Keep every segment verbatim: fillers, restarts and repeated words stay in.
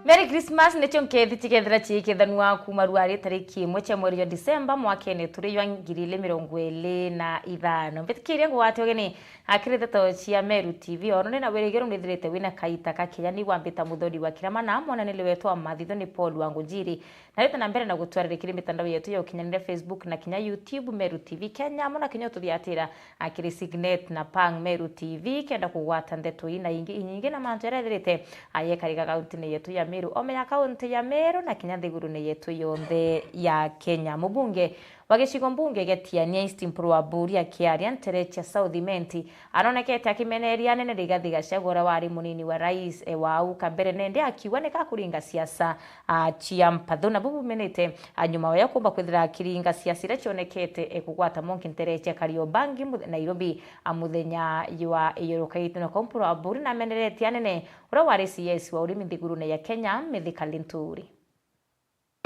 Merry Christmas nicio nkethi cikethira ciikethanua kuuma ruari tariki imwe cia mweri jwa Disemba mwakene turi jwa ngiri ili mirongo ili na ithano. Mbitikiria ngugwate ugeni akiri ndeto cia Meru T V. Ono ni na wirigiro nithirite wina kaita ka kinya ni gwambita muthoni wa kirama na mwananili wetu wa mathitho ni Paul Wangujiri. Na rita na mbere na gutwarire kiri mitandao yetu ya ukinyanire, Facebook na kinya YouTube, Meru T V Kenya, amo na kinya ututhiatira akiri Signet na Pang Meru T V, kenda kugwata ndeto ii na ingi inyingi na mantu jaria ethirite ayekariga kauntine yetu ya Meru, ome ya kaunti ya Meru na kinya nthigurune yetu yonthe ya Kenya. Mubunge wa gicigo mbunge gia Tiania East Mpuru Aburi akiaria ntere cia South Imenti, aronekete akimeneria anene Rigathi Gachagua uria wari munini wa rais, e, wa au kabere, nende akiuga ni kakuringa siasa, a, cia mpathu, na bubumenite, a, nyuma wa kumba kwithira akiringa siasa iria cionekete, e, kugwata monki ntere cia Kariobangi muthe-, Nairobi, a, muthenya jwa iyorokaitu. Na Mpuru Aburi nameneretie anene uria wari C S wa urimi nthigurune ya Kenya, Mithika Linturi.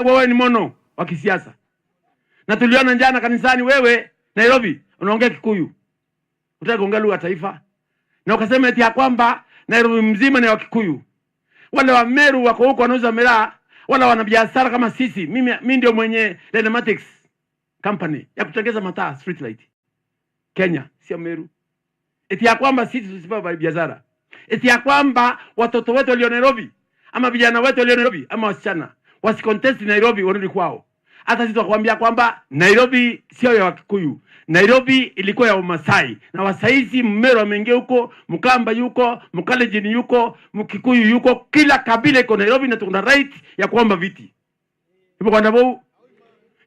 Wewe ni mono wa kisiasa. Na tuliona jana kanisani wewe Nairobi unaongea Kikuyu. Utaki kuongea lugha ya taifa. Na ukasema eti ya kwamba Nairobi mzima ni wa Kikuyu. Wale wa Meru wako huko wanauza miraa, wala wana biashara kama sisi. Mimi, mimi ndio mwenye Lenmatics company ya kutengeza mataa, street light. Kenya, sio Meru. Eti ya kwamba sisi tusipewe biashara. Eti ya kwamba watoto wetu walio Nairobi, ama vijana wetu walio Nairobi, ama wasichana, wasicontest Nairobi, warudi kwao. Hata sisi tukakwambia kwamba Nairobi sio ya Wakikuyu. Nairobi ilikuwa ya Wamasai. Na wasaizi Mmeru ameingia huko, Mkamba yuko, Mkalenjin yuko, Mkikuyu yuko, kila kabila iko Nairobi na tuko na right ya kuomba viti. Ibukwenda bou?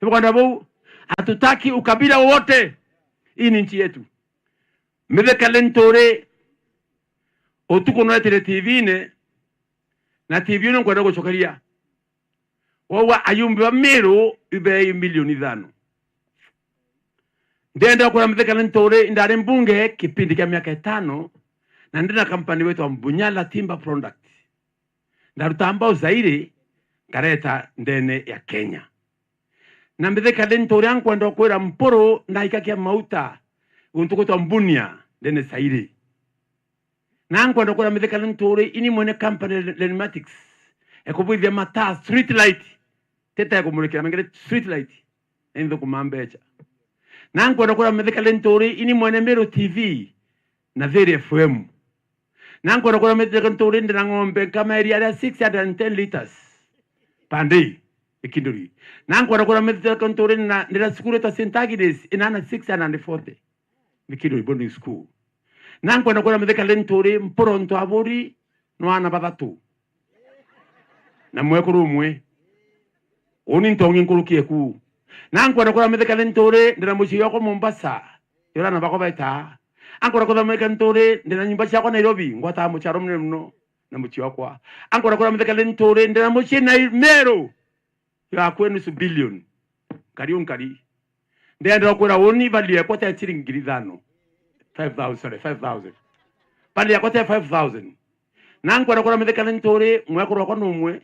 Ibukwenda bou? Hatutaki ukabila wowote. Hii ni nchi yetu. Mithika Linturi, utuku nwetire T V-ini, na T V ino nkwenda gucokeria. Waua ayumbi ba Meru ibei milioni ithano. Ndenda kwira Mithika Linturi, ndari mbunge kipindi kia miaka itano, na ndina kampani wetwa Bunyala Timber Product. Ndaruta mbao Zaire, nkareta ndene ya Kenya. Na Mithika Linturi, ankwenda kwira Mpuru, ndaikakia mauta guntu gwitwa Bunia, ndene Zaire. Na ankwenda kwira Mithika Linturi, ini mwene company Lenmatics, ekubwithia mataa street light, tete ekumurikira mengere street light, na inthukuma mbecha. Na ankwenda kwira Mithika Linturi, ini mwene Meru T V na Thiri F M. Na nkwenda kwira Mithika Linturi ndina ng'ombe nkama iria ria six hundred and ten liters per day, ikinduri. Na nkwenda kwira Mithika Linturi ndina, ndina cukuru itwa Saint Agnes, inana six hundred and forty, ikinduri boarding school. Na nkwenda kwira Mithika Linturi Mpuru Ntwaburi no ana bathatu na mwekuru umwe. Uni ntongi nkuruki eku. Na nkwenda kwira Mithika Linturi ndina mucii jwakwa Mombasa, yura na bakwa beta. Ankwenda kwira Mithika Linturi ndina nyumba ciakwa Nairobi, ngwataa mucharo munene muno na mucii wakwa. Ankwenda kwira Mithika Linturi ndina mucii na Meru, yakwe nusu billion. Nkari unkari. Ndenda kwira uni value yakwa te ciringi ngiri ithano. Five thousand, sorry, five thousand. Value yakwa te five thousand. Na nkwenda kwira Mithika Linturi, mwekuru wakwa numwe,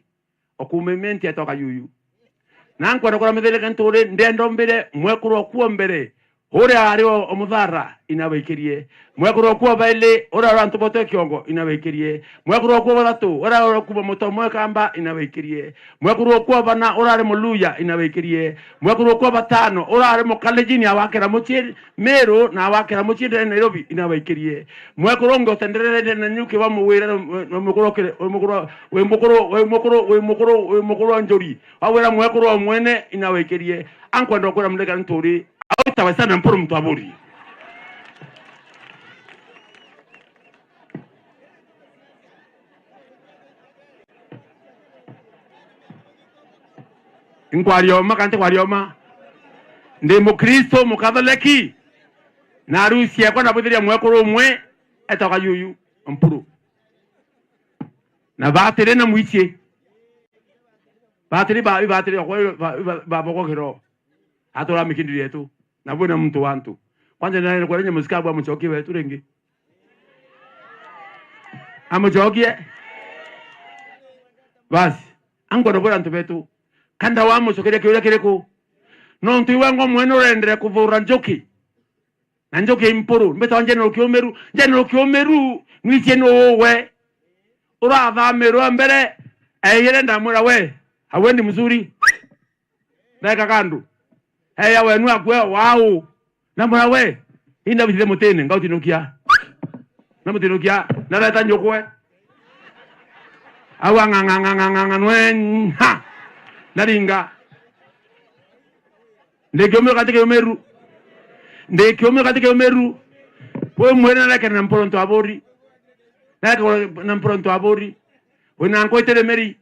okuuma Imenti etoka yuyu. Na nkwenda kwira Mithika Linturi, ndenda umbire mwekuru waku wa mbere, uria ari o, o muthara, inabaikirie. Mwekuru waku wa baili, uria ari antu bote kiongo, inabaikirie. Mwekuru waku wa bathatu, uria ari kuuma mutomo ekamba, inabaikirie. Mwekuru waku wa bana, uria ari muluya, inabaikirie. Mwekuru waku wa batano, uria ari mukalenjin awakira mucii Meru na awakira mucii ndene Nairobi, inabaikirie. Mwekuru ungi utendererete na nyuki wa mugwire, na mukuru okire, wi mukuru, wi mukuru, wi mukuru, wi mukuru, wi mukuru wa njuri. Wawira mwekuru wa mwene, inabaikirie. Ankwenda kwira Mithika Linturi, autawe sana Mpuru Ntwaburi. Nkwaria uma kana ntikwaria uma? Ndi Mukristo Mukatholeki, na arusi ekwa ndabwithiria mwekuru umwe etawa Yuyu Mpuru. Na batiri na mwici. Batiri ba, batiri okwa ba, ba, ba, bokogiro. Atura mikindiri yetu. Na bwina muntu wa antu. Kwanza nani kwenda nyamusikabu amucokie wetu ringi? Amucokie. Basi, ankwenda kwira antu betu, kanda wamucokeria kiuria kiriku? Nontu iwe ngo mwene urendere kuthura njuki. Na njuki impuru, mbitawa General Kiumiru. General Kiumiru, nwicie nuuwe. Urathamirwe mbere, Eyere ndamwira, "We, hauendi mzuri." Ndaeka kandu. Eya wenu akwe, "Wau." Namwira, "We, indabitire mutini, ngautinukia." Namutinukia, nareta njukwe. Au ang'ang'ang'ang'ang'ang'a nwe, ha! Naringa. Ndi kiumiro kati kiumiru. Ndi kiumiro kati kiumiru. Kwi mwene nareke na mporonto aburi. Nareke na mporonto aburi. Wina nkwitire miri.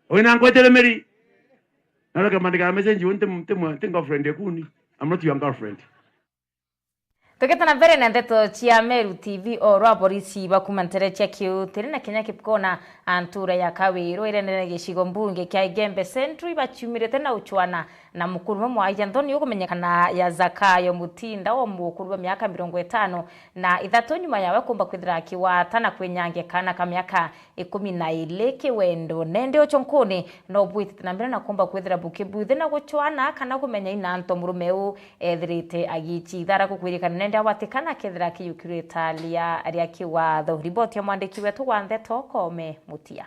Wina nkwitire miri. Nareke mandika message, "Nti, nti, nti girlfriend yakuni. I'm not your girlfriend." Tugite na mbere na ndeto cia Meru T V, o rwa borisi bakuma ntere cia Kiutiri na kinya Kipkona, a ntura ya Kawiru iria nene gicigo mbunge kia Igembe Central, ibaciumirite na uchwana na mukuru umwe mwaija nthoni ukumenyekana ya Zakayo Mutinda, wa mukuru wa miaka mirongo itano na ithatu, nyuma yawe kumba kwithira akiwata na kwinyangia kana ka miaka ikumi na ili kiwendo. Nende uchonkuni no bwitite na mbere na kumba kwithira bukibwithi na guchwana kana kumenya ina nto murume u ethirite agicithara gukwirikana nende awatikana akethira akiyukirwe italia ria kiwatho. Riboti ya mwandiki wetu wa ndeto Kome Mutia.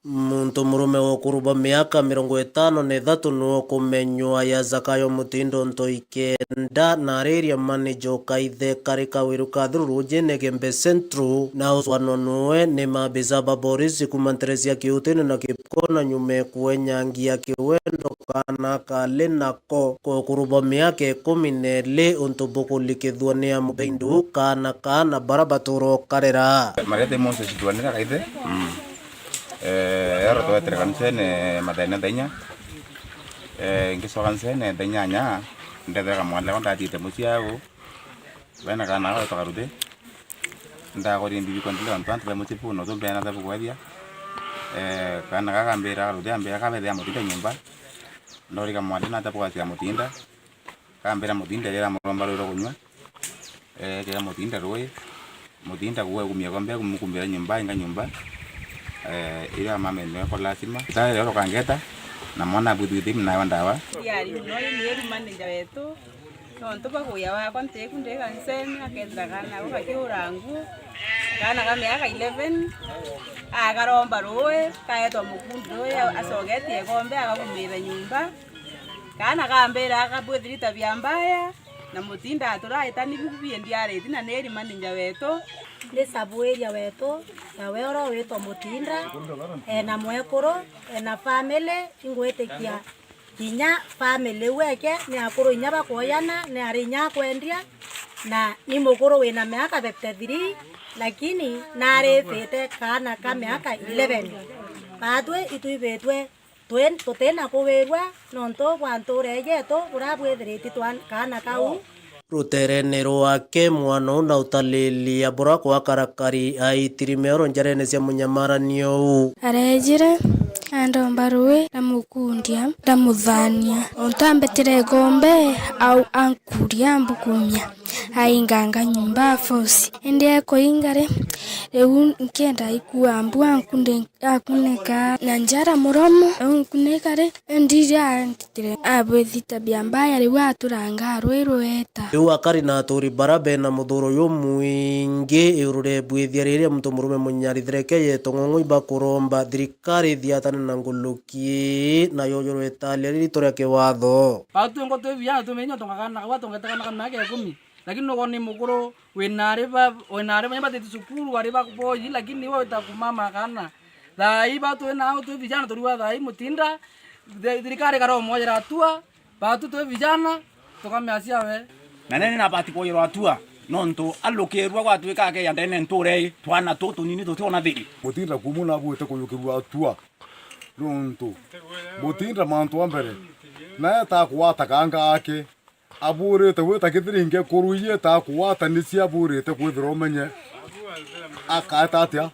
Muntu murume wa ukuru bwa miaka mirongo itano na ithatu niwe ukumenywa ya Zakayo Mutindo Ntoi kenda, na ari area manager ukaithe kari Kawiru Kathuru rujine Gembe Central, na ucwanwa niwe ni maabisa ba borisi kuma ntere cia Kiutini na Kipkona nyuma ya kwenyangia kiwendo kana kali nako kwa ukuru bwa miaka ikumi na ili, untu bukulikithua ni amubindu kana kana bara batura ukarera. Marete Moses Twanira Kaithe. Eh, yaro twetere kanisene mathene thenya. Eh, ngicoka kanisene thenya nya, ndethera mwana wa ndathiite mucii au. Bena kana gao toka ruthe. Ndakori mbibi kwa ndile antu antu be mucii pu no tumbe na tabu kwethia. Eh, kana gakambira ruthe ambira kabethia Mutinda nyumba. Ndorika mwana na tabu kwa cia Mutinda. Kambira Mutinda rira muromba rwiro kunywa. Eh, kira Mutinda rui. Mutinda kuwe kumia kombe kumukumbira nyumba inga nyumba. Eh, ira mama nwe kwa lazima. Tare rero kangeta na mwana abwithwite nayo ndawa. Yari no ni eri manager wetu. Nontu bwa kuya wakwa ntiku ndi kanisene, akethira kana gau gakiura ngu, kana ka miaka eleven, akaromba rui, kaetwa mukundi rui, acoketie ikombe, agakumira nyumba. Kana kambira akabwithiri tabia mbaya, na Mutinda aturaitani biu biendi ariti na neri manager wetu. Ni sabu area wetu, na we oro witwa Mutinda, ena mwekuru, ena family, ingwitikia. Kinya family iu eke ni akuru inya bakwoyana, ni ari inya akwendia, na ni mukuru wina miaka fifty-three, lakini narithite kaana ka miaka eleven. Baatwi itwibitwe twi-, tutina kuwirua nontu bwa ntuura yetu buria bwithiriti twa-, kaana kau. Ruterene rwake, mwana uu na utalilia buria kwakarakari aitiri mioro njarene cia munyamaranio uu. Arejire, andomba rui, ndamukundia, ndamuthania. Ontu ambetire ikombe, au ankuria, ambukumia, ainganga nyumba a force. Indi ekuinga ri, riu nkienda ikua mbu, ankunde Akuneka na njara muromo, unkuneka ri, ndiri antitire abwithita bia mbaya, riu aturanga rwi rweta. Riu akari na aturi bara bena muthuro jumwingi iguru ria ibwithia riria muntu murume munyarithire ke yeto ng'ong'o ibakuromba thirikari ithiatane na nguluki ii, na yojorwe italia ririto ria kiwatho. Batu ngo twi biana tumenye tungakana, gwa tungetekana kana miaka ikumi. Lakini nukwona ni mukuru, wina ari ba, wina ari banya batiti cukuru, ari ba boyi, lakini iwe wita kumama kana. Thaa ii batu wina au twi vijana turiwa thaa ii Mutinda, thi-, thirikari ikaromwojera hatua, batu twi vijana, tukameacia we. Na nene nabati kwojerwa hatua, nontu alukirua gwatuika akeya ndene nture ii, twana tutu tunini tutiona thiri. Mutinda kumu nabwite kuyukirua hatua, nontu Mutinda mantu a mbere, nae takugwata kanga ake. Aburite gwita kithiringe kuruiyie ta akugwatanisia aburite kwithirwa umenye akaeta atia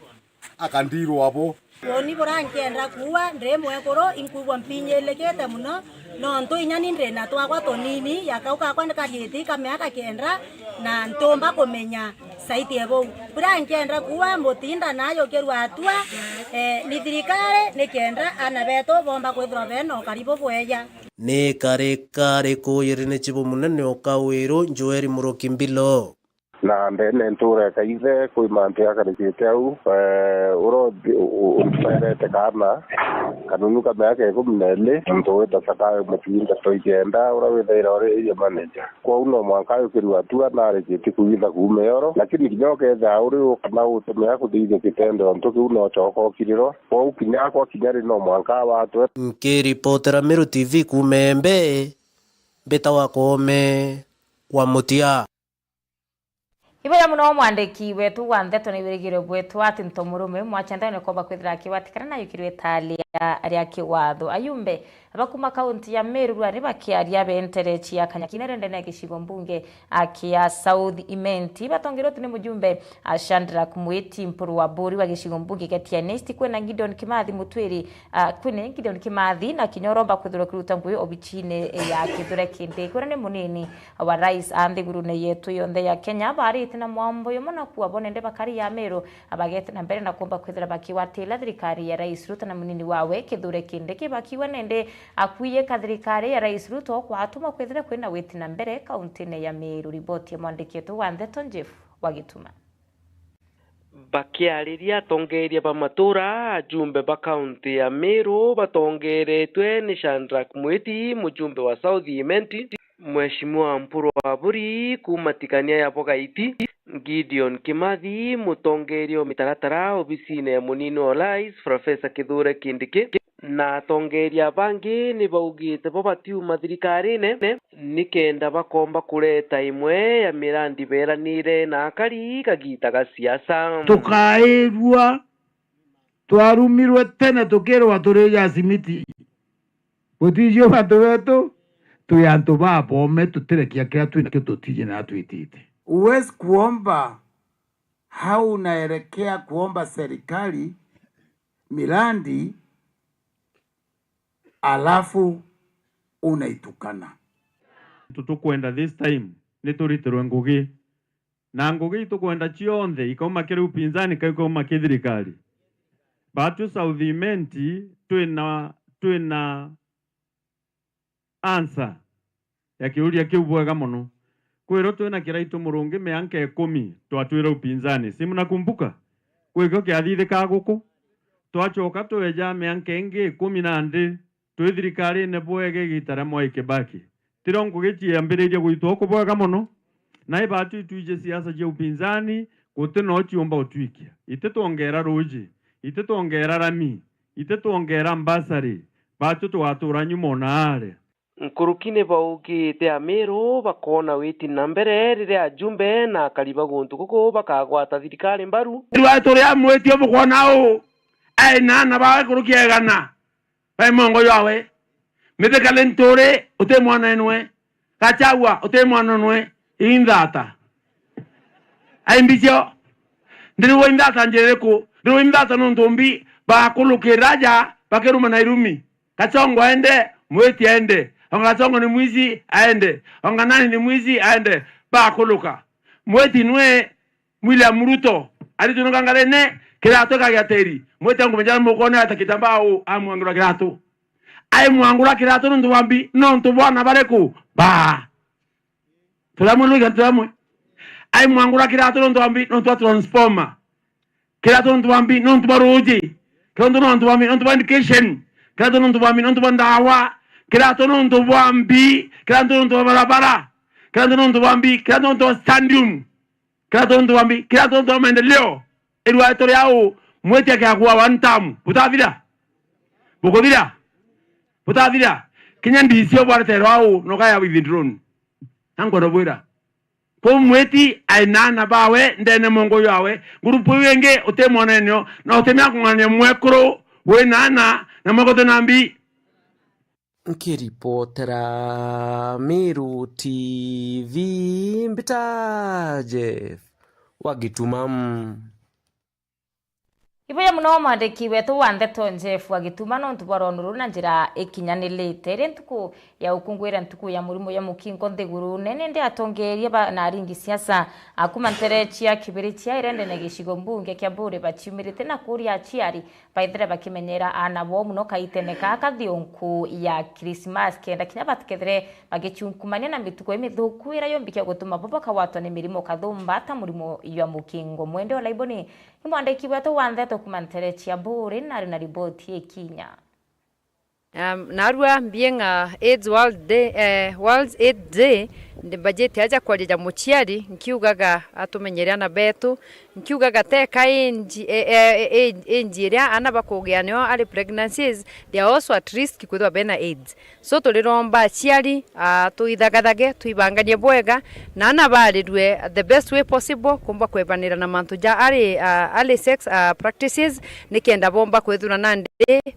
akandirwa abo. Woni buria nkienda kuua ndi mwekuru, inkwigua mpinyilikite muno, nontu inya ni ndina twakwa tunini, ya kau kakwa ni kariiti ka miaka kenda, na ntiumba kumenya saiti e buu. Buria nkienda kuua Mutinda nayukirua atua, eh, ni thirikari, ni kenda ana betu bomba kwithirwa bena ukari bubweja. Ni kari kari kuyiri ni chibu munene o Kawiru, Joeli Muruki Mbilo. Na ndene ntura ya Kaithe kwi mantu jakarikite au, eh, uria uthi-, u-, u-, utwairete kaana kanunu ka miaka ikumi na iri, muntu wita Sakayo Mutinda Toigenda, uria withaira uri area manager. Kwou no mwanka ajukirwe atua na arikitie kwitha kuuma ioro, lakini kinya ukethira uri u kana utumia kuthithia kitendo, untu kiu no coka ukirirwa. Kwou kinya akwa kinya ri no mwanka awatwe. Nkiripotera Meru T V kuuma Embe, mbitawa Koome wa Mutia. Ibuya muno mwandiki wetu wa ndeto na ibirigiro bwetu ati nto murume mwachenda ni komba kwithira akiwatikana na yukirwe talia aria kiwatho. Ayumbe abakuma kaunti ya Meru rwari bakiaria bentere cia Kanyakina rende na gicigo mbunge a kia South Imenti batongerwe ni mujumbe a Shadrack Mwiti Mpuru wa Buri wa gicigo mbunge kia Tianesti kwina Gideon Kimathi Mutwiri, a, kwina Gideon Kimathi na kinya uromba kwithirwa kiruta ngui obichine ya Kithure Kindiki uria ni munini wa rais a nthigurune yetu yonthe ya Kenya, barite na mwambo yomwe na kuwa bo nende bakari ya Meru, abagete na mbere na kuomba kwithira bakiwatila thirikari ya Rais Ruto na munini wawe Kithure Kindiki bakiwa nende akwiye ka thirikari ya Rais Ruto kwatuma kwithira kwina witi na mbere kauntine ya Meru. Riboti ya mwandiki wetu wa ndeto Jeff Wagituma. Bakiariria atongeria ba matura, ajumbe ba kaunti ya Meru batongeretwe ni Shadrack Mwiti, mujumbe wa South Imenti, Mheshimiwa Mpuru Aburi kuuma Tigania ya Bogaiti, Gideon Kimathi, mutongeria o mitaratara obisine ya munini wa Rais, Professor Kithure Kindiki, na atongeria bangi ni baugite bo batiuma thirikarine nikenda bakomba kureta imwe ya mirandi beranire na akari kagita ga siasa. Tukairua twarumirwe tene tukirwa turi ja simiti. Gutiji bantu betu, twi antu babome, tutirekia kiria twi nakio tutiji na twitite. Huwezi kuomba au unaelekea kuomba serikali mirandi alafu unaitukana. Tutukwenda this time ni turitirwe ngugi. Na ngugi itukwenda cionthe ikauma kiri upinzani, ka ikauma ki thirikari. Batwi South Imenti twina, twina answer ya kiuria kiu bwega mono. Kwirwo twina Kiraitu Murungi mianka ikumi twatwire upinzani. Si mnakumbuka? Gwikio kiathithikaa guku. Twacoka tweja mianka ingi ikumi nandi twi thirikarine bwega igita ria Mwai Kibaki. Tirio ngugi ciambiririe gwitwa uku bwega mono. Na ibatwi itwiji siasa cia upinzani, guti no ciumba utwikia. Iti twongera ruuji, iti twongera rami, iti twongera mbasari, batwi tugatura nyuma ona aria. Nkuruki ni baugite Amiru bakoona witi na mbere riria ajumbe na akari ba guntu guku bakagwata thirikari mbaru. Rwa turi amwitio bukwona uu, ai na ana bawe nkuruki ya igana, bai mongo jwawe. Mithika Linturi uti mwana enwe, Gachagua uti mwana nwe, inthata. Ai mbicio, ndirigwa inthata njira iriku? Ndirigwa inthata nontu mbi bakulukira aja bakiruma na irumi. Gachongo aende, Mwiti aende. Onga Gachongo ni mwizi, aende. Onga nani ni mwizi, aende. Bakuluka. Mwiti nwe William Ruto, aritununga ngarene, kiratu kagia tiri. Mwiti angu mejana mukone ata kitambaa u, amwangura kiratu. Ai mwangura kiratu nontu bwa mbi, nontu bwana bariku? Ba. Turamwe lugha turamwe. Ai mwangura kiratu nontu bwa mbi, nontu bwa transformer. Kiratu nontu bwa mbi, nontu bwa ruuji. Kiratu nontu bwa mbi, nontu bwa education. Kiratu nontu bwa mbi, nontu bwa ndawa. Kiratu nontu bwa mbi, kiratu nontu bwa barabara. Kiratu nontu bwa mbi, kiratu nontu bwa stadium. Kiratu nontu bwa mbi, kiratu nontu bwa maendeleo. Irua turi au, Mwiti akiakua one term. Butathira? Bukuthira? Butathira? Kinya D C o bwareterwa au, nokaya withdrawn. Na nkwenda bwira. Kwou Mwiti ai na ana bawe ndene mongo yawe, ngurupu iu ingi uti mwanenio, na utimea kung'ania mwekuru wi na ana, na mwekuru uti na mbi. Nkiripotera Meru T V, mbita Jeff wa Gituma. Ibuya mono mwandiki wetu wa ndeto Jeff wa Gituma nontu bwa rwano ruu na njira ikinyanirite. Iri ntuku ya ukunguira ntuku ya murimo ya mukingo nthiguru nene, ndi atongeeria ba, na aringi siasa a kuma ntere cia Kibirichia irendene gicigo mbunge kia Buuri baciumirite na kuria aciari baithire bakimenyera aana boo mono kaitene kaa ka thiunku ya Krismasi, kenda kinya batikethire bagicunkumania na mitugo imithuku iria yombikia gutuma bo bakagwatwa ni mirimo kathumba ta murimo jwa mukingo. Mwende Olaiboni ni mwandiki wetu wa ndeto kuma ntere cia Buuri na ari na riboti ikinya. Um, narua being a AIDS World Day, eh, World AIDS Day, ndi mbajite aja kwaria ja muciari, nkiugaga atumenyere ana betu, nkiugaga teka inji, eh, eh, eh, inji iria ana bakugia nio ari pregnancies, they are also at risk kwithirwa bena AIDS. So turiromba aciari, ah, tuithagathage, tuibanganie bwega, na ana barirue the best way possible, kumba kwebanira na mantu ja early, ah, early sex, ah, practices, nikenda bomba kwithura nandi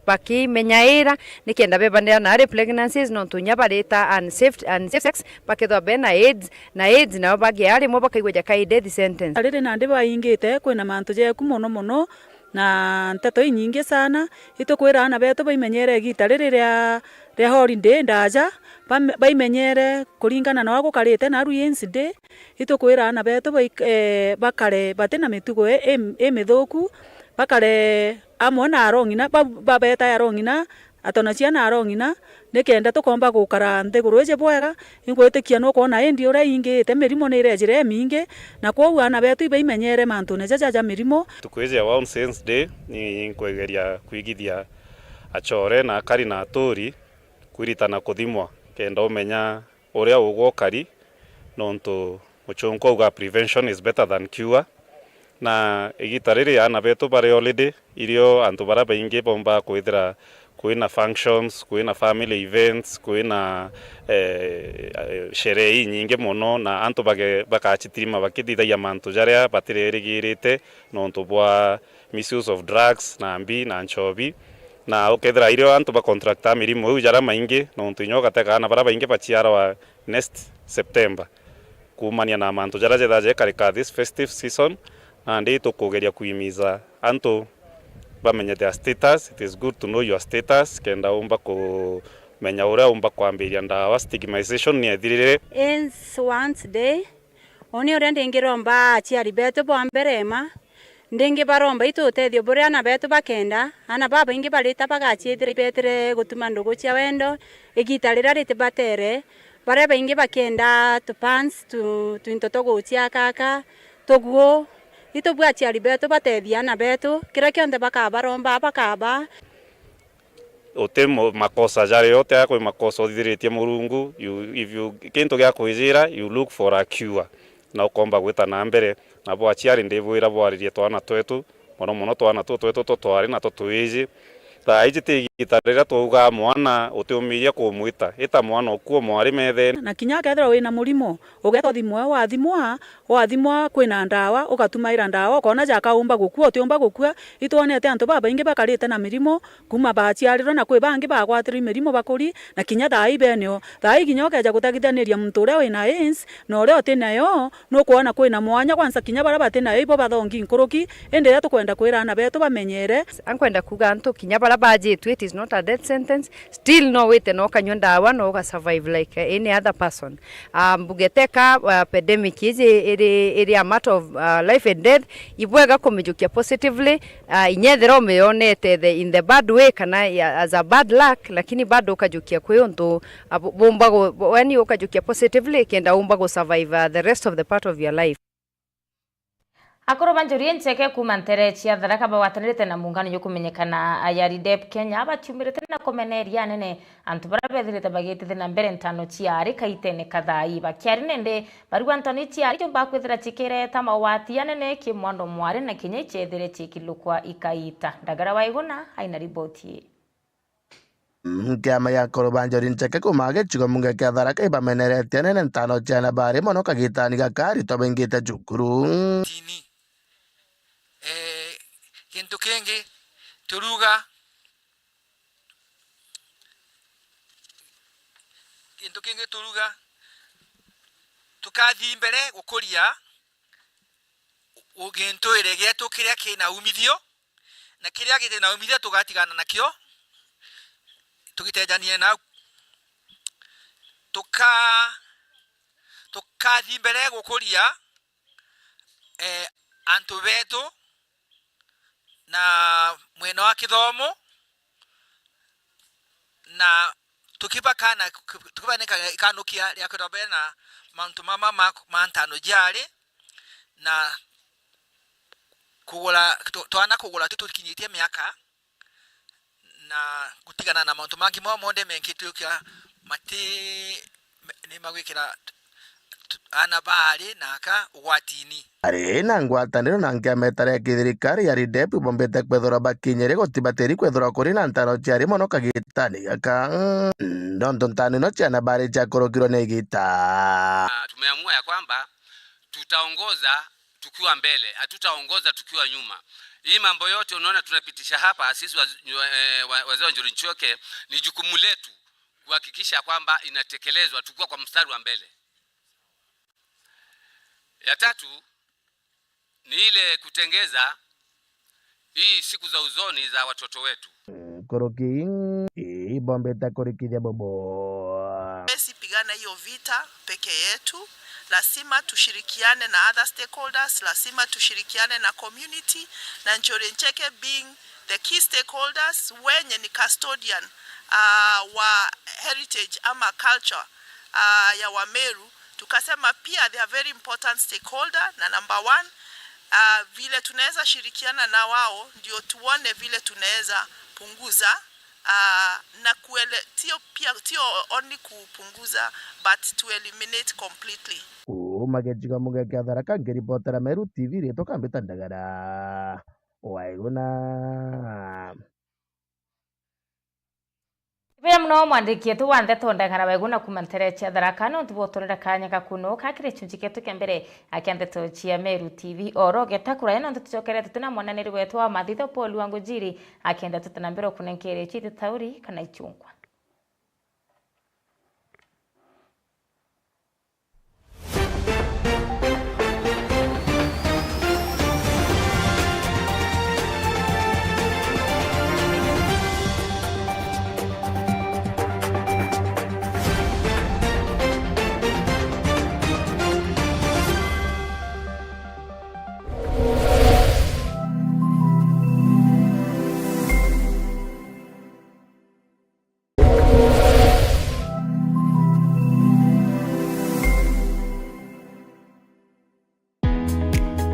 bakimenyaira, nikenda bebanira na early pregnancies, nontu inya barita unsafe, unsafe sex, bakethwa bena AIDS, na AIDS nao bagia rimwe bakaigua jaka death sentence. Riri nandi baingite, kwina mantu jeku mono mono, na nteto inyingi sana. Itukwira aana betu baimenyere igita riri ria, ria holiday ndaja, bame-, baimenyere kuringana na uria gukarite naru insi day. Itukwira aana betu baik-, eh, bakare batina mitugo i, i, imithuku, bakare amwe na arong'ina, ba, babeta arong'ina, atona ciana arong'ina, nikenda tukomba gukara nthiguru iji bwega. Ingwitikia nukwona indi uria ingite, mirimo ni irejire imingi, na kwoou aana betu ibaimenyere mantune jaja ja mirimo. Ntuku iji ya World AIDS Day, ni nkwegeria kwigithia achore na akari na aturi kwiritana kuthimwa, kenda umenya uria ugwa ukari, nontu muchunku auga prevention is better than cure. Na igita riri aana betu bari holiday, irio antu baria baingi bombaa kwithira kwina functions, kwina family events, kwina, eh, eh, sherehe inyingi mono, na antu bage-, bakachitirima bakithithagia mantu jaria batirerigirite nontu bwa misuse of drugs na mbi na nchobi. Na ukethira irio antu ba contracta mirimo iu jaria maingi, nontu inya ugatega aana baria baingi baciarwa next September. Kuumania na mantu jaria jethaa jekarika this festive season, nandi tukugeria kuimiza antu bamenye their status. It is good to know your status, kenda umba kumenya uria umba kwambiria ndawa. Stigmatization ni ethirire. AIDS Once Day, uni uria ndingiromba aciari betu bwa mbere ma, ndingi baromba itu utethio buria aana betu bakenda, aana babaingi barita bagaciithira ibetire gutuma ndugu cia wendo, igita riria ritibatere, baria baingi bakienda tu pants, tu, twinto twa gucia kaka, tuguo. Itu bwa aciari betu batethia aana betu, kiria kionthe bakabaromba, bakaba. Uti mu-, makosa jario, uti a kwi makosa uthithiritie Murungu, you, if you, kintu gia kwijira, you look for a cure, na ukomba gwita na mbere. Nabo aciari ndibwira bwaririe twana twetu, mono mono twana tu twetu tutwari na tutwiji. Thaa iji ti igita riria twaugaa mwana utiumiria kumwita, ita mwana ukua mwari methene. Na kinya akethirwa wina murimo, ugeta uthimwe, wathimwa, wathimwa kwina ndawa, ugatumaira ndawa, ukona jaka umba gukua, utiumba gukua. Itwonete antu babaingi bakarite na mirimo, kuma baciarirwe, na kwi bangi bagwatirwe i mirimo bakuri, na kinya thaa ii benio. Thaa ii kinya ukeja gutagithaniria muntu uria wina AIDS na uria uti nayo, nukwona kwina mwanya, kwanza kinya baria bati nayo ibo bathongi nkuruki, indi riria tukwenda kwira aana betu bamenyere. Ankwenda kuuga antu kinya baria bajitwe, it is not a death sentence, still no wite na ukanyua ndawa na uga survive like any other person. Ah, mbuge teka, ah, pandemic iji iri, iri a matter of, ah, life and death, ibwega kumijukia positively, ah, inya ethira umiyonete the, in the bad way kana ya, as a bad luck, lakini bado ukajukia kwi untu, ah, bu-, bumba gu-, bu-, yani ukajukia positively kenda umba gu survive, ah, the rest of the part of your life. Akuru ba njuri incheke kuma ntere cia Tharaka bagwatanirite na muungano jukumenyekana ya RIDEP Kenya baciumirite na kumeneria anene antu baria bethirite bagitithia na mbere ntano cia ari kaitene kathai. Bakiari nende, barigwa ntano ici ari jumba kwithira cikireta mawati anene ki mwando mwari na kinya icethire cikilukwa ikaita. Ndagara wa Iguna aina riboti ii. Kiama gia akuru ba njuri ncheke kuma gicigo mbunge kia Tharaka ibameneretie anene ntano ciana bari mono kagitani gaka aritwa baingite cukuru. Tini. Eh, gintu kingi turuga, gintu kingi turuga, tukathi mbere gukuria u-, gintuire gietu kiria kina umithio, na kiria giti na umithio tugatigana nakio, tugitejanie nau. Tuka-, tukathi mbere gukuria, eh, antu betu na mwena wa kithomo, na tukibakana, tukibanenka ikanukia ria kwithirwa bena mauntu mama ma, ma ntano jiari, na kugura, tw-, twana kugura tu tukinyitie miaka, na gutigana na mauntu mangi mao monthe menkitwe ukia mati, me-, ni magwikira t-, t-, aana baari na aka ugwatini. Ari na ngwataniro na nkiama itari ya kithirikari ya RIDEP ibombite kwithirwa bakinyiri gutibatiri kwithirwa kuri na ntaro ciari mono kagitani gaka. Nontu ntano ino ciana bari ciakurukirwe ni igita. Ah, tumeamua ya kwamba tutaongoza tukiwa mbele, hatutaongoza tukiwa nyuma. Hii mambo yote unaona tunapitisha hapa, sisi waz-, eh, wa-, wazee wa Njuri Nchioke, ni jukumu letu kuhakikisha kwamba inatekelezwa tukiwa kwa mstari wa mbele. Ya tatu ni ile kutengeza hii siku za uzoni za watoto wetu. Nkuruki ibombite kurikithia bubu. Hatuwezi pigana hiyo vita peke yetu, lazima tushirikiane na other stakeholders, lazima tushirikiane na community, na Njuri Ncheke being the key stakeholders wenye ni custodian, ah, wa heritage ama culture, ah, ya Wameru, tukasema pia they are very important stakeholder, na number one, ah, vile tunaweza shirikiana na wao ndio tuone vile tunaweza punguza, ah, na kuele-, sio pia, sio only kupunguza, but to eliminate completely. Kuuma gicigo muge kia Tharaka, nkiripotera Meru T V, riitwa Kambita Ndagara, Waiguna. Ibuya muno mwandiki wetu wa ndeto Ndagara Waiguna kuuma ntere cia Tharaka, nontu bwa uturira kanya gaku no ka kiri gicunji gietu kia mbere kia ndeto cia Meru T V. Oro geta kuraya, nontu tucokerete twina mwananiri wetu wa mathitho Paul Wangujiri, akenda tuta na mbere ukunenkere citi tauri kana ichungwa.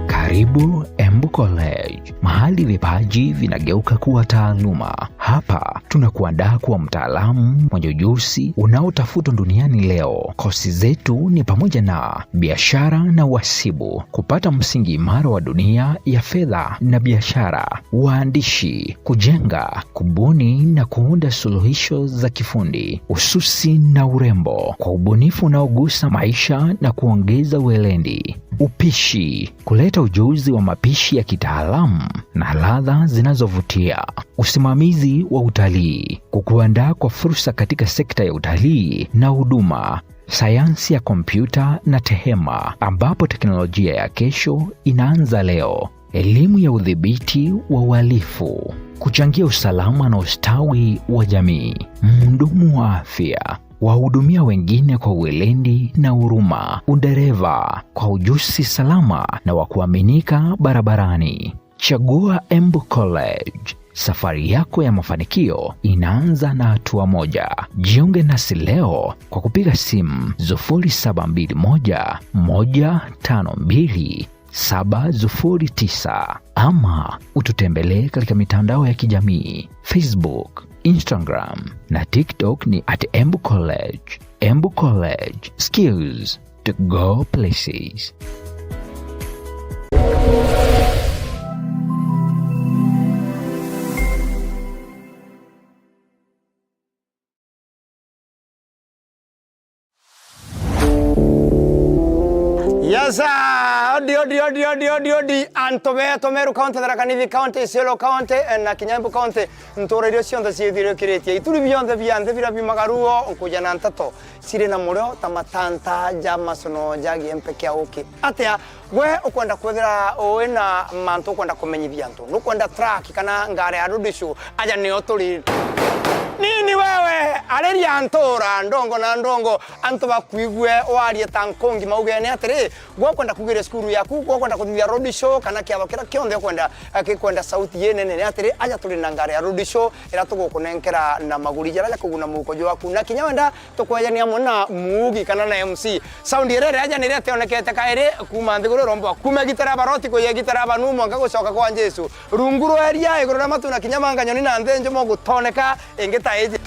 Karibu Embu College, mahali vipaji vinageuka kuwa taaluma. Hapa tunakuandaa kuwa mtaalamu mwenye ujuzi unaotafutwa duniani leo. Kosi zetu ni pamoja na biashara na uhasibu, kupata msingi imara wa dunia ya fedha na biashara, uandishi, kujenga, kubuni na kuunda suluhisho za kifundi, ususi na urembo, kwa ubunifu unaogusa maisha na kuongeza weledi, upishi, kuleta ujuzi wa mapishi ya kitaalamu na ladha zinazovutia, usimamizi wa utalii, kukuandaa kwa fursa katika sekta ya utalii na huduma, sayansi ya kompyuta na tehema, ambapo teknolojia ya kesho inaanza leo. Elimu ya udhibiti wa uhalifu, kuchangia usalama na ustawi wa jamii, mhudumu wa afya, wahudumia wengine kwa weledi na huruma, udereva kwa ujuzi salama na wa kuaminika barabarani. Chagua Embu College. Safari yako ya mafanikio inaanza na hatua moja. Jiunge nasi leo kwa kupiga simu sufuri saba mbili moja, moja tano mbili, saba sufuri tisa, ama ututembelee katika mitandao ya kijamii, Facebook, Instagram na TikTok ni at Embu College. Embu College, skills to go places. Yes, sir. Odi, odi, odi, odi, odi, odi, antu betu Meru County, Tharaka Nithi County, Isiolo County, eh, na kinya Embu County, ntura iria cionthe ciithirikiritie. Ituri bionthe bia nthi biria biumaga ruo, nkuja na nteto ciri na murio ta matanta ja macono ja giempe kia uki. Atia, gwe ukwenda kwithira wi na mantu ukwenda kumenyithia antu? Nukwenda truck kana ngari ya road show? Aja nio turi. Nini wewe, ariria ntura ndongo na ndongo, antu bakuigue warie ta nkungi maugene atiri, gwe ukwenda kugiria cukuru yaku, gwe ukwenda kuthithia road show, kana kiatho kiria kionthe ukwenda, eh, gikwenda sauti inene, ni atiri, aja turi na ngari ya road show, iria tugukunenkera na maguri jaria ja kuguna muhuko jwaku. Na kinya wenda tukwejania amwe na muugi kana na M C. Sound iria iria aja niria tionekete kairi kuuma nthiguru iromba, kuuma gitara baroti kuya gitara banu mwanka gucoka kwa Jesu. Rungu rwa iria, iguru ria matu na kinya manga nyoni na nthi njumo gutoneka ingi ta iji.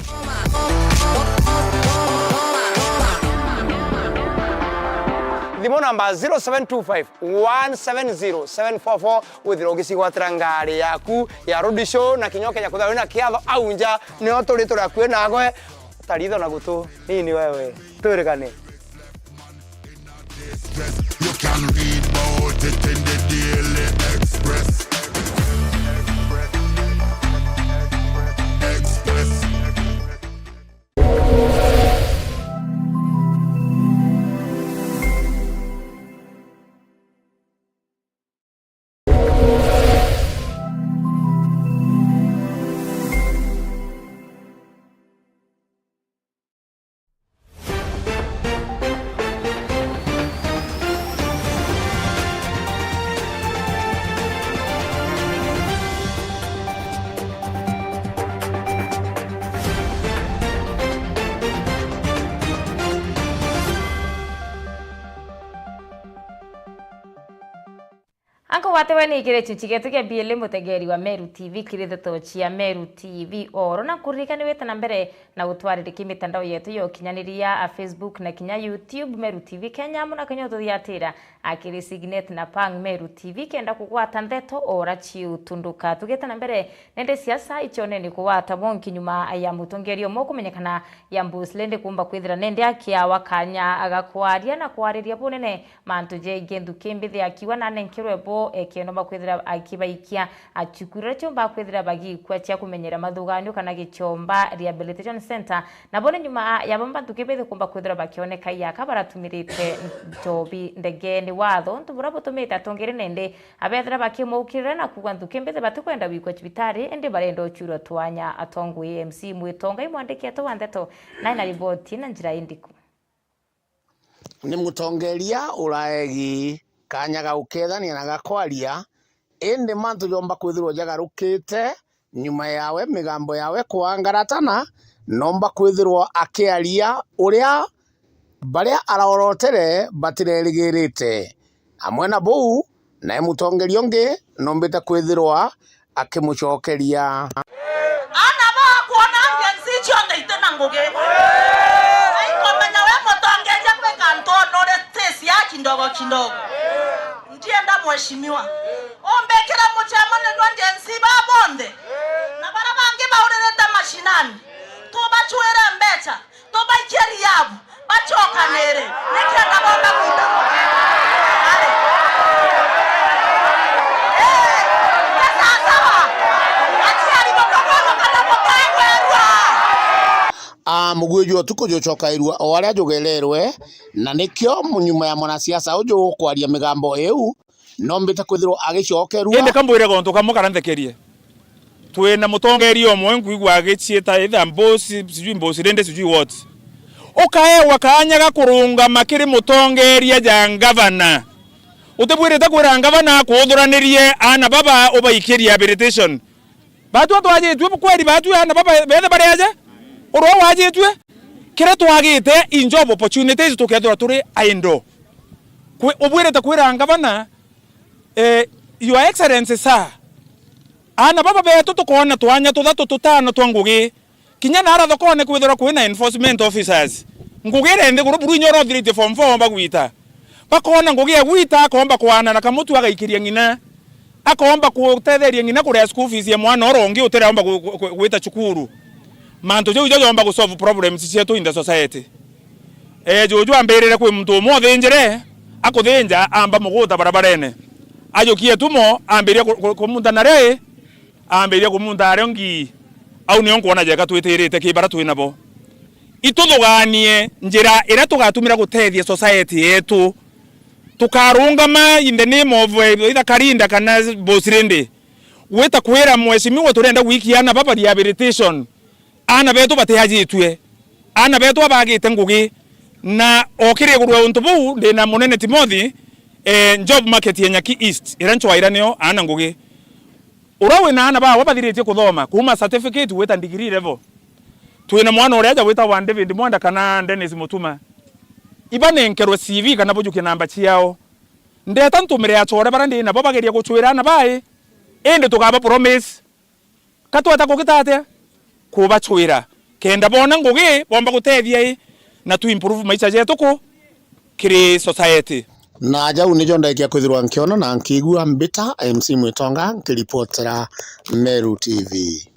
Thimu namba zero seven two five, one seven zero, seven four four, withirwa ugicigwatira ngari yaku ya road show na kinya ukenya kwithirwa wina kiatho au nja, nio turi turi akui nagwe. Taritho na gutu, nini wewe, twirigane. You can read about it in the Daily Express. Express. Anko gwate we ni kiri chuchi getu kia B L A mutegeri wa Meru T V kiri ndeto cia Meru T V oro na kuririkani wite na mbere na gutwaririkia mitandao yetu ya ukinyaniria a Facebook na kinya YouTube Meru T V Kenya, amwe na kinya ututhiatira akiri Signet na Pang Meru T V kenda kugwata ndeto ora ciutunduka. Tugite na mbere nende siasa icioneni kugwata bonki nyuma ya mutongeria umwe kumenyekana ya Mbuslendi kuumba kwithira nende akiawa kanya ga kwaria na kwariria bunene mantu jegie nthuki mbithi akiuga nanenkerwe bo ekenomba kwithira akibaikia achuku iria ciumba kwithira bagikua cia kumenyera mathuganio kana Gichomba Rehabilitation Centre. Nabo ni nyuma ya bamba nthuki mbithi kuumba kwithira bakioneka iaka baratumirite njobi ndegeni. Watho untu buria butumite atongeri nende abethira bakimuukirira na kuuga nthuki mbithi batikwenda gwikua cibitari indi barenda ucurwa twanya atongwi. M C Mwitonga imwandiki etu wa ndeto nae na riboti na njira indiku. Ni mutongeria uraegi kanya ga gukethania na ga kwaria, indi mantu jomba kwithirwa jagarukite nyuma yawe, migambo yawe kwangaratana, nomba kwithirwa akiaria uria baria araorotere batirerigirite. Amwe na buu, nae mutongeria ungi nombite kwithirwa akimucokeria. Ana bakwona Gen Z cionthe iti na ngugi. Aikomenya we mutongeria kwika ntu nuri stage ya kidogo kidogo. Ndienda mheshimiwa umbikire mucemania jwa Gen Z ba bonthe na baria bangi bauririte mashinani, tubacwire mbeca. Tubaikie riabu, bacokanire, nikenda bomba gwita mugeni. Ari. Eh, ni sawa sawa. Aciari bakabonoka na bukagwerwa. A, muguyu jwa utuku jucokairua o aria jugererwe, na nikio nyuma ya mwanasiasa uju kwaria migambo iu, nombite kwithirwa agicokerua. Indi ka mbwire gontu kamwe kana nthekerie. Twina mutongeria umwe nkwigua agiciita either mbusi, sijui mbusi rindi, sijui what. Ukaewa kaanya ga kurungama kiri mutongeria ja ngavana. Utibwirite kwira ngavana akuuthuranirie aana baba ubaikie rehabilitation. Batwi twajitue kweri, batwi aana baba bethe bari aja? Urwa wajitue? Kiria twagite in job opportunities tukethirwa turi idle. Kwi-, ubwirite kwira ngavana, eh, Your Excellency, sir, aana baba betu tukoona twanya tuthatu tutano twa ngugi. Kinya naara thokone kwithirwa kwina enforcement officers. Ngugi iri nthiguru buru inya uria uthiritie form four omba gwita. Bakoona ngugi ya gwita, akoomba kwaana na kamutu agaikiria ng'ina. Akoomba kutetheria ng'ina kuria school fees ya mwana uria ungi utiraomba ku-, ku-, ku-, gwita cukuru. Mantu jau ijo joomba gu solve problems cietu in the society. Eh, juju ambirire kwi muntu umwe uthinjire, Akuthinja, amba muguta barabarene. Ajukie tumo, ambiria ku-, ku-, kumunta naria i, ambiria kumunta ario ngii. Au nio nkwona jeka twitirite ki bara twi nabo. Ituthuganie njira iria tugatumira gutethia society yetu. Tukarungama in the name of, eh, either Karinda kana Boss Rende. Gwita kwira mheshimiwa turenda gwikia aana baba rehabilitation. Aana betu batiajitue. Aana betu abagite ngugi. Na o kiri iguru ya untu buu, ndina munene Timothy, eh, job market ya Nyaki East, iria ncwaira nio aana ngugi. Uria wina aana bawe bathiritie kuthoma, kuuma certificate gwita degree level. Twina mwana uria aja witagwa David Mwenda kana Dennis Mutuma. Ibanenkerwe C V kana bujukie namba ciao. Ndeta ntumire achore baria ndi nabo bageria gucwira aana bae, indi tukaba promise. Ka tweta kugita atia? Kubacwira. Kenda boona ngugi, bomba gutethia i, na tu improve maisha jetu ku, kiri society. Na jau nijo ndekia kwithirwa nkiona na nkigua mbita M C Mwitonga nkiripotera Meru T V.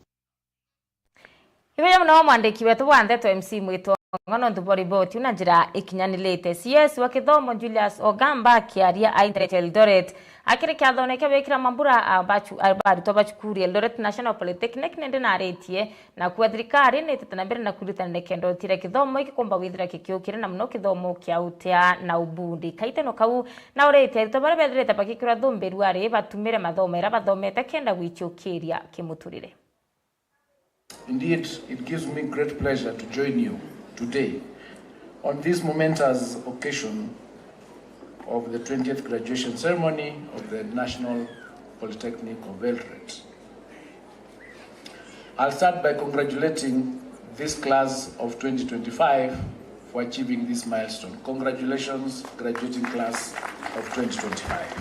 Ibuya muno mwandiki wetu wa ndeto M C Mwitonga nontu bwa riboti iu na njira ikinyanirite. C S wa kithomo Julius Ogamba akiaria ainteretie Eldoret akiri kiathone kia wikira mambura a bachu-, a barutwa ba cukuru Eldoret National Polytechnic nindi naritie na kuga thirikari nitete na mbere na kwiritanira kenda utiria kithomo iki kumba withira kikiukire na muno kithomo kia utia na ubundi. Kaiteno kau na uritie arutwa baria bethirite bagikirwa thumbiru ari batumire mathomo iria bathomete kenda gwichukiria kimuturire. Indeed, it gives me great pleasure to join you today on this momentous occasion of the twentieth graduation ceremony of the National Polytechnic of Eldoret. I'll start by congratulating this class of twenty twenty-five for achieving this milestone. Congratulations, graduating class of twenty twenty-five.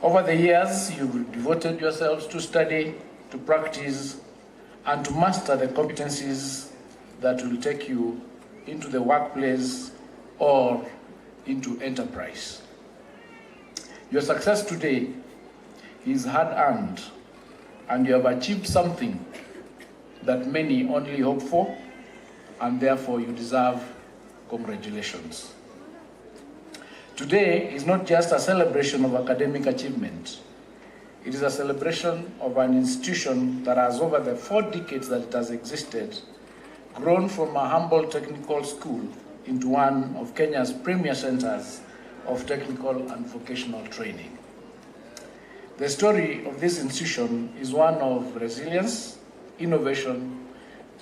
Over the years, you've devoted yourselves to study, to practice, and to master the competencies that will take you into the workplace or into enterprise. Your success today is hard-earned, and you have achieved something that many only hope for, and therefore you deserve congratulations. Today is not just a celebration of academic achievement, it is a celebration of an institution that has, over the four decades that it has existed, grown from a humble technical school into one of Kenya's premier centers of technical and vocational training. The story of this institution is one of resilience, innovation,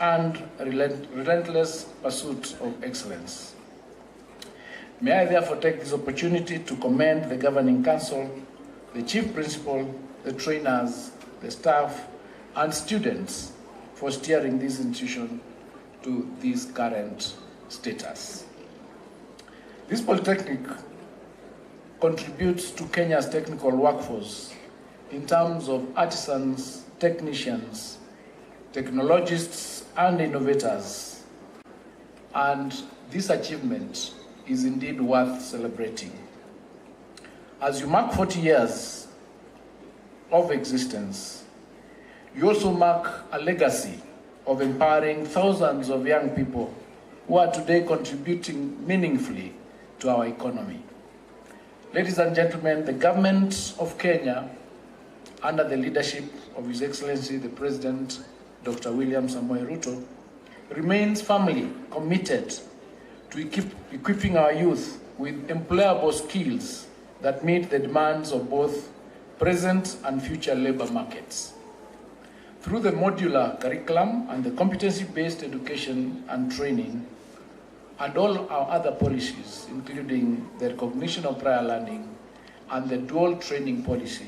and relent-, relentless pursuit of excellence. May I therefore take this opportunity to commend the Governing Council, the Chief Principal, the trainers, the staff, and students for steering this institution to this current status. This polytechnic contributes to Kenya's technical workforce in terms of artisans, technicians, technologists, and innovators. And this achievement is indeed worth celebrating. As you mark forty years of existence, you also mark a legacy of empowering thousands of young people who are today contributing meaningfully to our economy. Ladies and gentlemen, the government of Kenya, under the leadership of His Excellency the President, Doctor William Samoei Ruto, remains firmly committed to equip-, equipping our youth with employable skills that meet the demands of both present and future labour markets. Through the modular curriculum and the competency-based education and training, and all our other policies, including the recognition of prior learning and the dual training policy,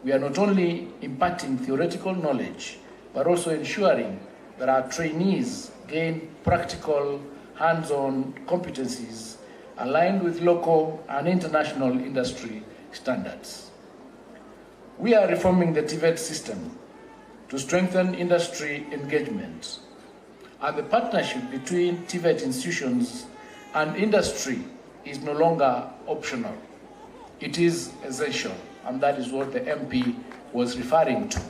we are not only imparting theoretical knowledge, but also ensuring that our trainees gain practical, hands-on competencies aligned with local and international industry standards. We are reforming the TVET system to strengthen industry engagement, and the partnership between TVET institutions and industry is no longer optional. It is essential, and that is what the M P was referring to,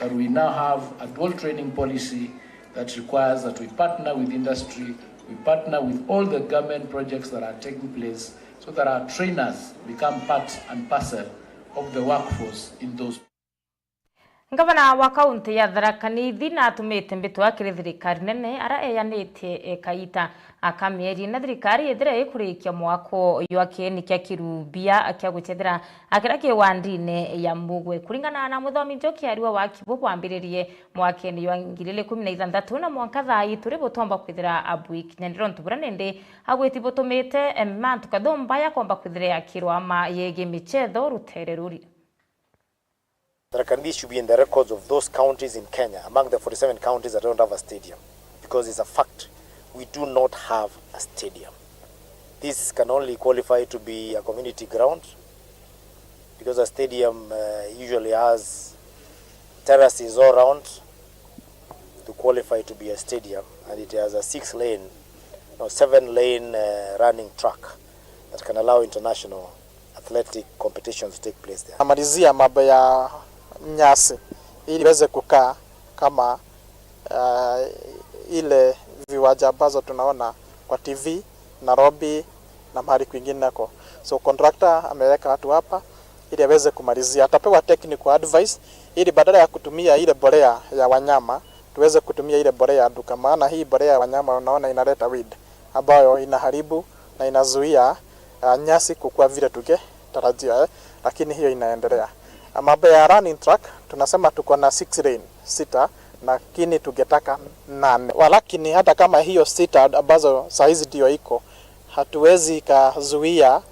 that we now have a dual training policy that requires that we partner with industry, we partner with all the government projects that are taking place, so that our trainers become part and parcel of the workforce in those. Ngavana wa kaunti ya Tharaka Nithi natumite mbitwa kiri thirikari nene ara eyanitie kaita ka mieri na thirikari ithire ikurikia mwako jwa kieni kia kirubia kia gucethera kiria ki wandine ya Mugwe. Kuringana na Muthomi Njoki, ariwa waki bu bwambiririe mwakene jwa ngiri igiri na ikumi na ithanthatu na mwanka thaa ii turi butomba kwithira bwikinya. Ni untu buria nindi agwiti butumite mantu kathumba ya komba kwithira yakirwa ama yegi michetho rutere ruri. Tharaka Nithi should be in the records of those counties in Kenya, among the forty-seven counties that don't have a stadium, because it's a fact, we do not have a stadium. This can only qualify to be a community ground, because a stadium, uh, usually has terraces all round to qualify to be a stadium, and it has a six lane, no, seven lane, uh, running track that can allow international athletic competitions to take place there. Namalizia mambo ya nyasi ili iweze kukaa kama, uh, ile viwanja ambazo tunaona kwa T V Nairobi na mahali kwingineko. So contractor ameweka watu hapa ili aweze kumalizia. Atapewa technical advice ili badala ya kutumia ile mbolea ya wanyama, tuweze kutumia ile mbolea ya duka, maana hii mbolea ya wanyama unaona inaleta weed ambayo inaharibu na inazuia, ah, nyasi kukua vile tungetarajia, eh, lakini hiyo inaendelea. Ah, mambo ya running track, tunasema tuko na six lane, sita, lakini tungetaka nane. Walakini hata kama hiyo sita ambazo saizi ndio iko, hatuwezi ikazuia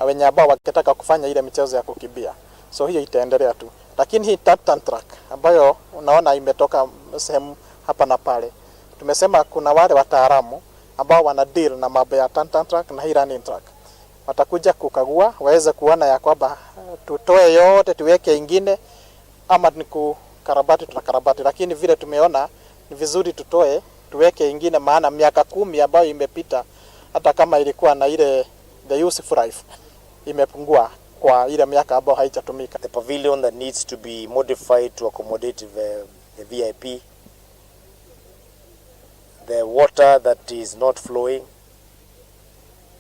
wenye ambao wakitaka kufanya ile michezo ya kukimbia. So hiyo itaendelea tu. Lakini hii tartan track ambayo unaona imetoka sehemu hapa na pale, tumesema kuna wale wataalamu ambao wana deal na mambo ya tartan track na hii running track. Watakuja kukagua, waweze kuona ya kwamba, eh, tutoe yote tuweke ingine, ama ni kukarabati tunakarabati, lakini vile tumeona ni vizuri tutoe, tuweke ingine, maana miaka kumi ambayo imepita, hata kama ilikuwa na ile the useful life, imepungua kwa ile miaka ambayo haijatumika. The pavilion that needs to be modified to accommodate the, the V I P, the water that is not flowing,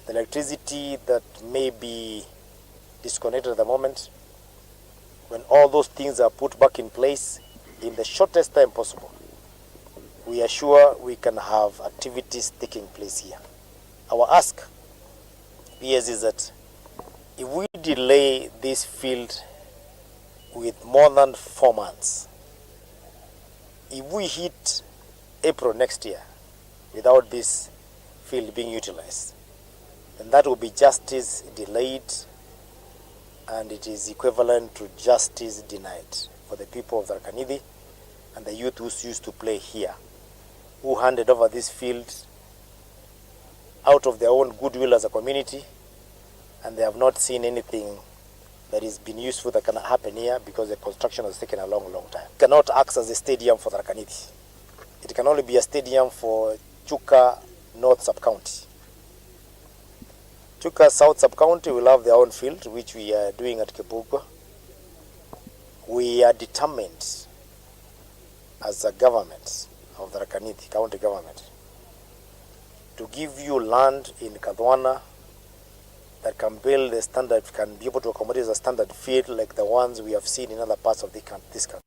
the electricity that may be disconnected at the moment, when all those things are put back in place in the shortest time possible, we are sure we can have activities taking place here. Our ask, P S, is that if we delay this field with more than four months, if we hit April next year without this field being utilized, then that will be justice delayed, and it is equivalent to justice denied for the people of Tharaka Nithi and the youth who used to play here, who handed over this field out of their own goodwill as a community, and they have not seen anything that is been useful that can happen here because the construction has taken a long, long time. It cannot act as a stadium for Tharaka Nithi. It can only be a stadium for Chuka North Sub-County. Chuka South Sub-County will have their own field, which we are doing at Kibugwa. We are determined as a government of Tharaka Nithi County Government to give you land in Kathwana that can build a standard, can be able to accommodate a standard field like the ones we have seen in other parts of the coun-, this country.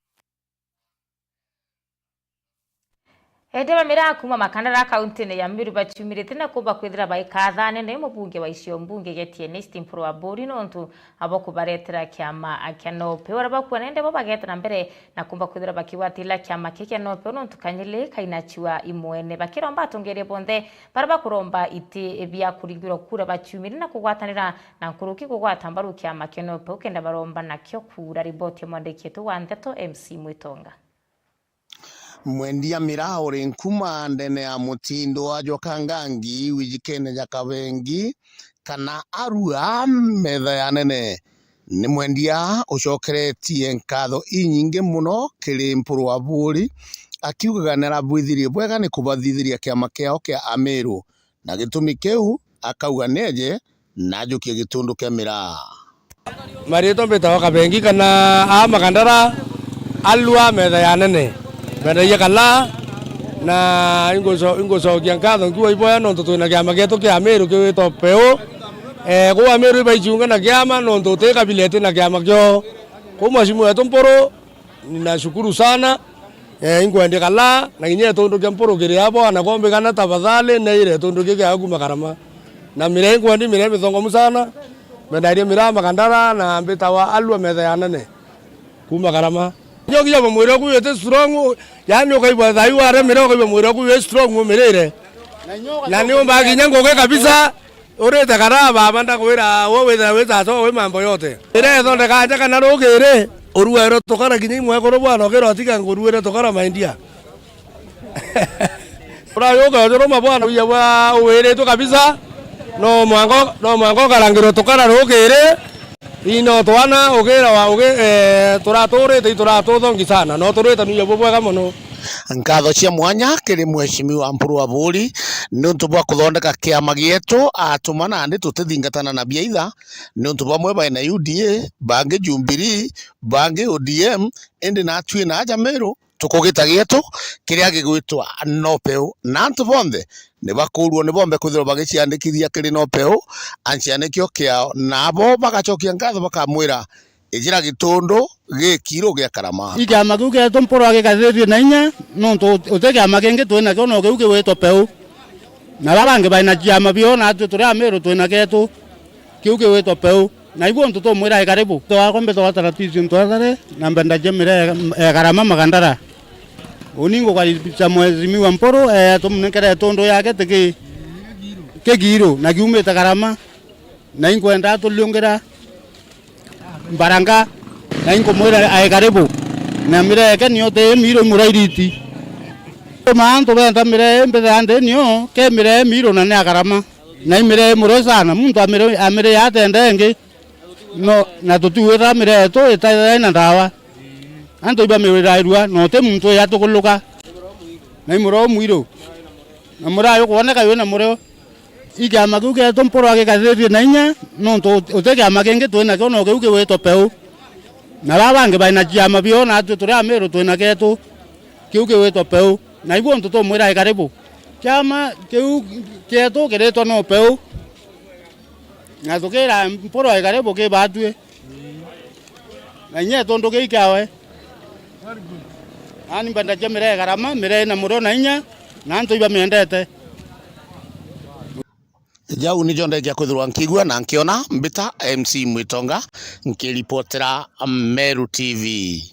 Ende bamira kuma Makandara kauntine ya Meru baciumirite na kumba kwithira baikatha nene mubunge wa icio mbunge Getiene East Mpuru Aburi nontu abo kubaretera kiama kia NOPEU. Aria bakuona ende bo bageta na mbere na kumba kwithira bakigwatira kiama kia, kia NOPEU nontu kanyili kainachiwa imwene. Bakiromba atongeria bonthe baria bakuromba iti bia kuringirwa kura baciumire na kugwatanira na nkuruki kugwata mbaru kiama kia NOPEU kenda baromba nakio kura. Riboti ya mwandiki wetu wa ndeto M C Mwitonga. Mwendia miraa uri nkuma ndene ya mutindo wa jwa Kangangi wijikene ja Kabengi kana Arua metha ya nene. Ni mwendia ucokeretie nkatho inyingi muno kiri Mpuru Aburi, akiugaga ni arabwithirie bwega ni kubathithiria kiama kiao kia Amiru, na gitumi kiu akauga ni eje na ajukie gitundu kia miraa. Maritwa mbitagwa Kabengi kana aa Makandara, Arua metha ya nene. Mendagia kana na inguco-, ingucokia nkatho nkiuga iboya nontu twina kiama gietu kia Amiru kiwitwa Peu. Eh, kuu Amiru ibaichunga na kiama, nontu uti kabila iti na kiama kioo. Kuu mheshimiwa wetu Mpuru, ninashukuru sana. Eh, inkwendia kalaa, na kinya itundu kia Mpuru kiri abo, ana kombigana tafadhali, neire itundu kia kiao kuma Karama. Na miraa inkwendi, miraa mithongomu sana, mendaria miraa Makandara, na mbitawa Alua metha ya nene kuma Karama. Nyoki ya mwiri oku wite strong, yani ukaigua thai waremire, ukaigua mwiri oku wi strong umirire. Na ni umba kinya ngugi kabisa, urite kara baba ndakwira, we withe wi tata, wi mambo yote. Ire ithondeka aja kana rukiri, uruere tukara kinya imwekuru bwana, ukira utiga nguruere tukara maindia. Urayuka ujuruma bwana, uya bwa uwiritwe kabisa. No mwango, no mwango ukarangirwa tukara rukiri. Ino twana ugira wa ugi, eh, turaturite, ituratutho ngi sana. No turite nuya bubwega mono. Nkatho cia mwanya kiri Mheshimiwa Mpuru Aburi niuntu bwa kuthondeka kiama gietu, atuma nandi tutithingatana na biaitha, niuntu bamwe baina U D A, bangi Jubilee, bangi O D M, indi natwi na aja Meru, tukugita gietu kiria gigwitwa NOPEU, na antu bonthe ni bakuurua ni bombe kwithirwa bagiciandikithia kiri NOPEU, ancianikio kiao, nabo bagacokia nkatho bakamwira, ijira gitundu gikiru gia Karama. I kiama kiu gietu Mpuru agikathitie na inya, nontu uti kiama kingi twinakio no kiu kigwitwa peu. Na baba bangi baina ciama bio, natwi turi Amiru twina gietu. Kiu kigwitwa peu. Na ibu untu tumwira, "Ai karibu." Twakwa mbitagwa Taratisi Ntwathare, na mbendagia miraa ya Karama Makandara. Uni ngukaribisha Mheshimiwa Mpuru, eh, tumnengere tundu yake tiki kigiru, na kiumite Karama. Na inkwenda tuliungira mbaranga, na inkumwira, "Ai karibu." Na miraa yake niyo ti miru murairiti. Tuma antu benda miraa ii mbithaa nthi niyo, ke miraa ii miru na ni ya Karama. Na i miraa ii murwe sana, muntu amiri-, amiriaa atenda ingi. No, na tutiwira miraa yetu itaithira ina ndawa. Antu ibamirairua, na uti muntu uya tukuluka. Na i murwe umwiru. Na muraa ukwoneka wina murwe. I kiama kiu gietu Mpuru agikathitie na inya, nontu uti kiama kingi twinakio no kiu kigwitwa peu. Na baba bangi baina ciama bio, natwi turi Amiru twina gietu, kiu kigwitwa peu. Na ibu untu tumwira, "Ai karibu." Kiama kiu gietu kiritwa NOPEU. Na tukira Mpuru, "Ai karibu," kibatwi. Na inya tundu kii kiawe. Ani mbendagia miraa ya Karama, miraa ina murwe na inya, na antu ibamiendete. Jau nijo ndekia kwithirwa nkigua na nkiona. Mbita M C Mwitonga, nkiripotera Meru T V.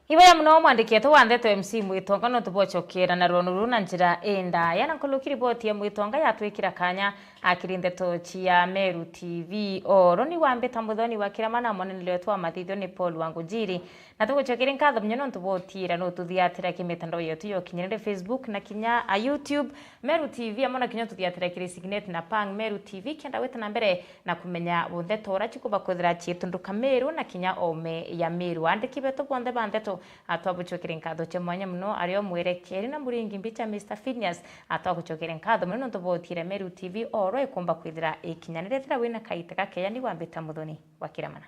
Ibeya muno mwandiki wetu wa ndeto M C Mwitonga, nontu bwa gucokiira na rwano ruu na njira indaya. Na nkuruki riboti ya Mwitonga yatwikira kanya akiri ndeto cia Meru T V. Oro ni wa Mbita Muthoni wa Kirama na mwanenere wetu wa mathithio ni Paul Wangujiri. Na tugucokeria nkatho muno nontu bwa utiira na ututhiatira ki mitandao yetu ya ukinyanire, Facebook na kinya a YouTube, Meru T V, amwe na kinya ututhiatira kiri Signet na Pang Meru T V, kenda gwita na mbere na kumenya bunthe tora cikuba kwithira ciitunduka Meru na kinya ome ya Meru. Andiki betu bonthe ba ndeto, a, twabucokeria nkatho cia mwanya muno, ario mwerekeri na muringi mbicha Mister Phineas, a, twagucokeria nkatho muno nontu bwa utiira Meru T V oro ikumba kwithira ikinyanire. Ethira wina kaita gakeya ni wa Mbita Muthoni wa Kiramana.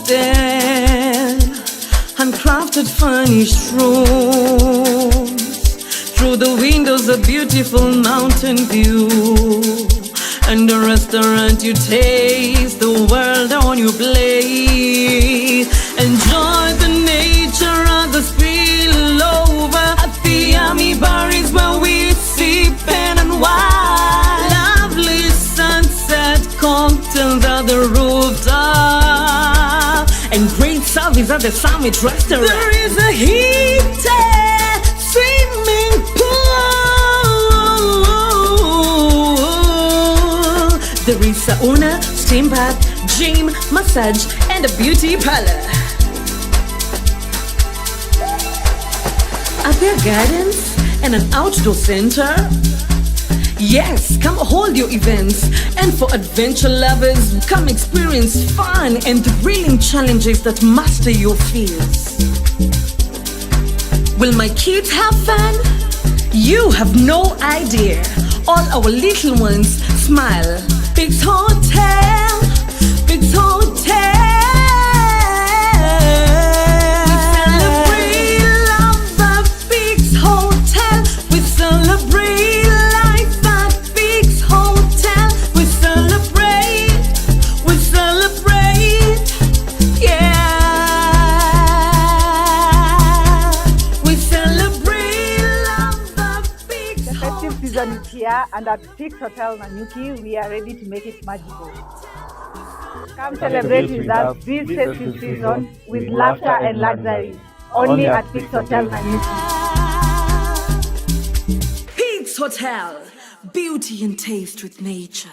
Wooden, handcrafted, furnished rooms. Through the windows, a beautiful mountain view. And a restaurant, you taste the world on your plate. Enjoy the nature of the spillover at the Army Bar is where we sip and unwind. Lovely sunset, cocktails at the rooftop. The Summit Restaurant. There is a heated swimming pool. There is sauna, steam bath, gym, massage, and a beauty parlor. Are there gardens and an outdoor center? Yes, come hold your events. And for adventure lovers, come experience fun and thrilling challenges that master your fears. Will my kids have fun? You have no idea. All our little ones smile. Biggs Hotel, Biggs Hotel. We celebrate love at Biggs Hotel. We celebrate life at Biggs Hotel. We celebrate, we celebrate, yeah. We celebrate love at Biggs Hotel. The festive season is here, and at Biggs Hotel Nanyuki, we are ready to make it magical. Come celebrate with us this festive season with laughter and luxury. Only at Biggs Hotel Nanyuki. Biggs Hotel, beauty and taste with nature.